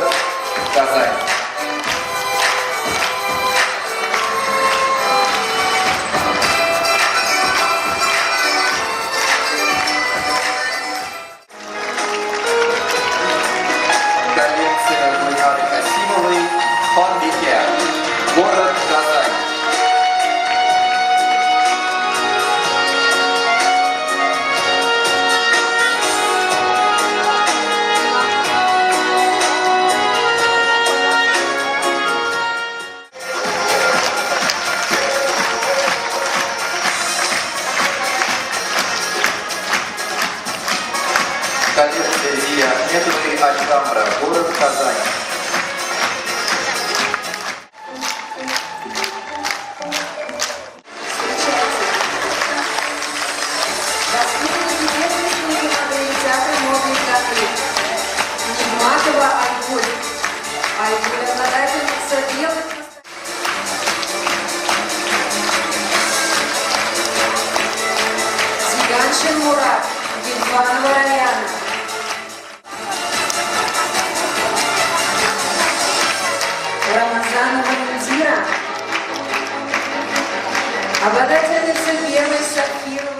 Город Казань. Коллекция Гульнары Касимовой «Ханбике», город Казань. Коллекция Зили Ахметовой «Альхамбра», город Казань. Встречайте. Воспитанники детской студии модели театра модных коты. Нигматова Айгуль. Айгуль обладательница белых. Зиганшин Мурат, Гильфанова Раяна. Рамазанова Мюдира. Обладательница белой сапфировой.